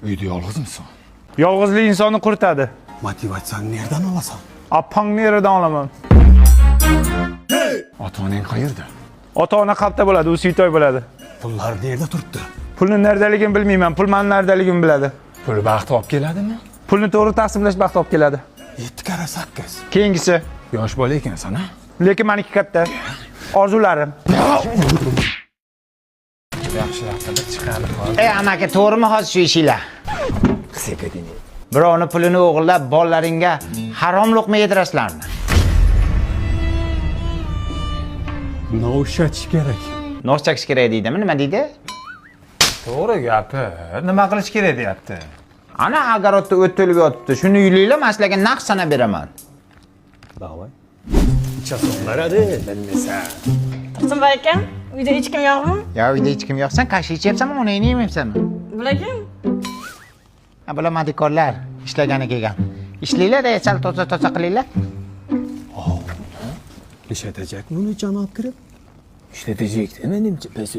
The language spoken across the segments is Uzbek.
Uyda yolg'izmisan? Yolg'izlik insonni quritadi. Motivatsiyani nerdan olasan? Opangni yeridan olaman. Ota onang qayerda? Ota ona qalbda bo'ladi, u suytoy bo'ladi. Pullar nerda turibdi? Pulni nerdaligini bilmayman, pul mani nerdaligimni biladi. Pul baxt olib keladimi? Pulni to'g'ri taqsimlash baxt olib keladi. 7 karra 8. Keyingisi, Yosh bola ekansan, a? lekin maniki katta. Orzularim. Yaxshilab qilib chiqarib qol. Ey amaki, to'g'rimi hozir shu ishinglar? Birovni pulini o'g'irlab bolalaringga harom luqma yedirasizlarmi? Nos ishlatish kerak. Nos chakish kerak deydimi? Nima deydi? To'g'ri gapi. Nima qilish kerak deyapti. Ana огород da o't to'lib yotibdi. Shuni yulinglar, men sizlarga naqd sanab beraman. Давай. Ichasonlar adi, bilmaysan. Tursunboy aka, uyda hech kim yo'qmi? Ya uyda hech kim yo'q, sen kasha ichyapsanmi, onangni yemayapsanmi? Bular kim? Ha, bular madikorlar ishlagani kelgan. Ishlanglar, sal toza toza qilinglar. Ishlatacak buni janob kirib. Ishlatajak menimcha pes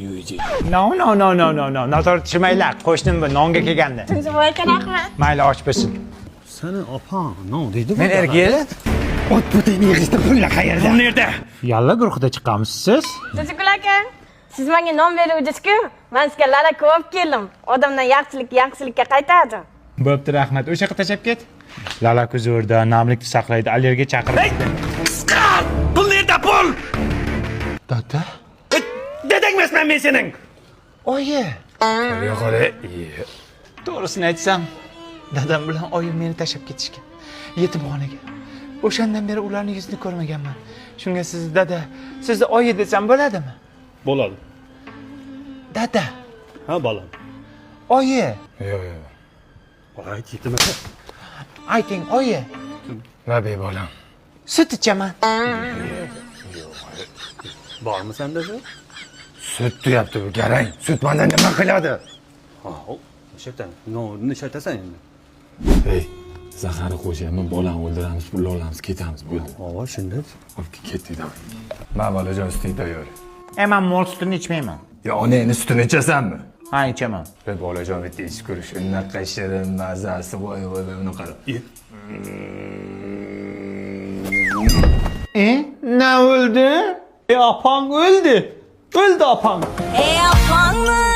yuyacak. No, no, no, no, no, no. Noto'g'ri tushunmanglar. Qo'shnim bu nonga kelgandi. Tursunboy aka, rahmat. Mayli, och bo'lsin. Sani opang no deydi. Men erga o't butayni yig'ishdim, pullar qayerda? Pul nerda? Yalla guruhida chiqamiz siz. Tursunboy aka, siz menga non beruvdingiz-ku. Men sizga lala ko'p keldim. Odamdan yaxshilik yaxshilikka qaytadi. Bo'pti, rahmat. O'sha yoqqa tashlab ket. Lala zo'rda, namlikni saqlaydi, allergiya chaqiradi. Pul nerda pul? Dada. Dedang emasman men sening. Oyi, Yo'q, hali. to'g'risini aytsam, dadam bilan oyim meni tashlab ketishgan. Yetimxonaga. O'shandan beri ularning yuzini ko'rmaganman. Shunga sizni dada, sizni oyi desam bo'ladimi? Bo'ladi. Dada, Ha, bolam. oyi, Yo'q, yo'q. Voy, yetim aka. ayting oyi, Labi bolam. Sut ichaman. Bormi senda shu? Sut deyapti bu garang. Sut manda nima qiladi? Ha, ishlatan. No, ishlatasan endi. Ey, zaharni qo'shyapman, bolani o'ldiramiz, pulni olamiz, ketamiz, bo'ldi. Ova, shunday. Olib ketdik davay. Ma bolajon suting tayyor. E, men mol sutini ichmayman. Ya onangni sutini ichasanmi? Ha, ichaman. Ey bolajon bitta ichib ko'r, shunaqa shirin mazasi, voy voy voy, uni qara. E, ne o'ldi? E, opang o'ldi. O'ldi opang. Ey opangmi?